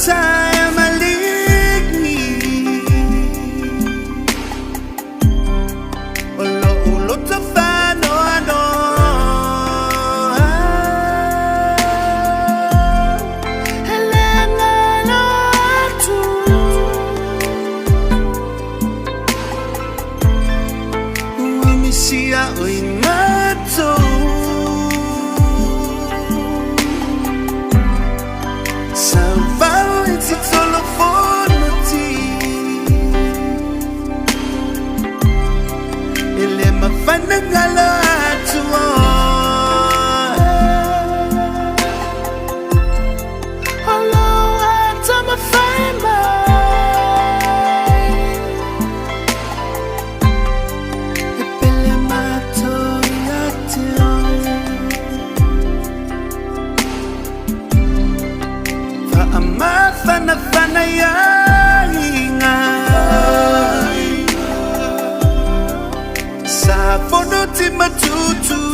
Tamaligi O lo'u loto faanoanoa E le galo atu Ua misia o i matou Sauvao i titolofono ti E le mafai galo atu O lou atamafai mai E pele matou ia te oe Faamafanafana ia iga Sa fono ti matutuila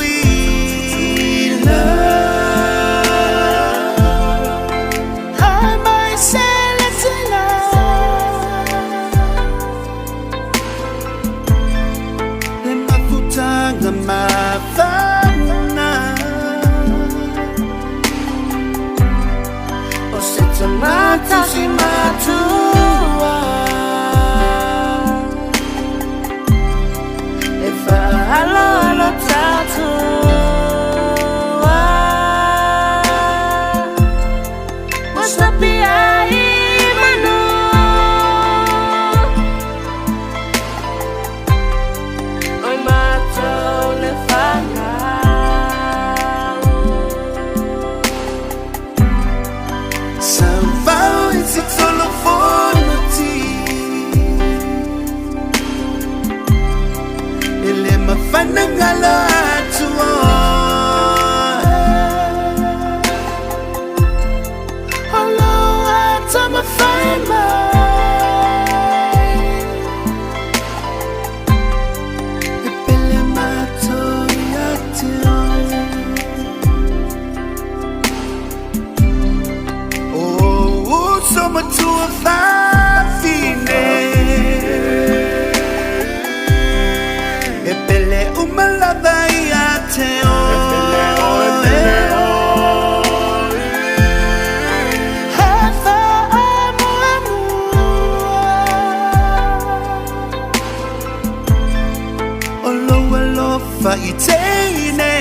Hai mai se le tina Le mafutaga mafana O se tagata si matua E faaaloalo tautua Ua sapia i manu Oi matou le fanau Sauvao i titolofono ti E le mafai ona galo atu O lou atamafai mai E pele matou ia te oe O uso matua fafine E pele uma lava ia te oe E faamuamua O lou alofa i teine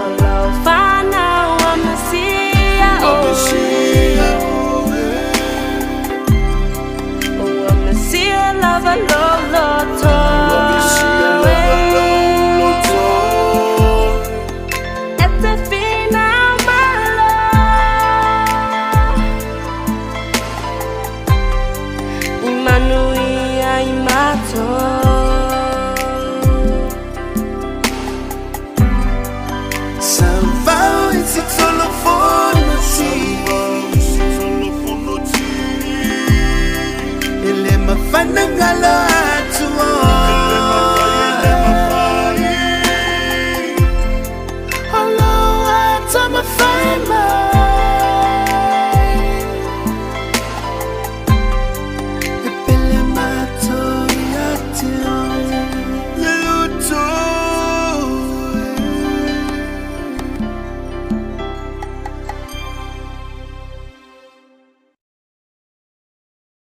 O lau fanau a Mesia oe Ua misia lava lou loto e E te finau malo I manuia i matou Sauvao i titolofono ti E le mafai ona galo.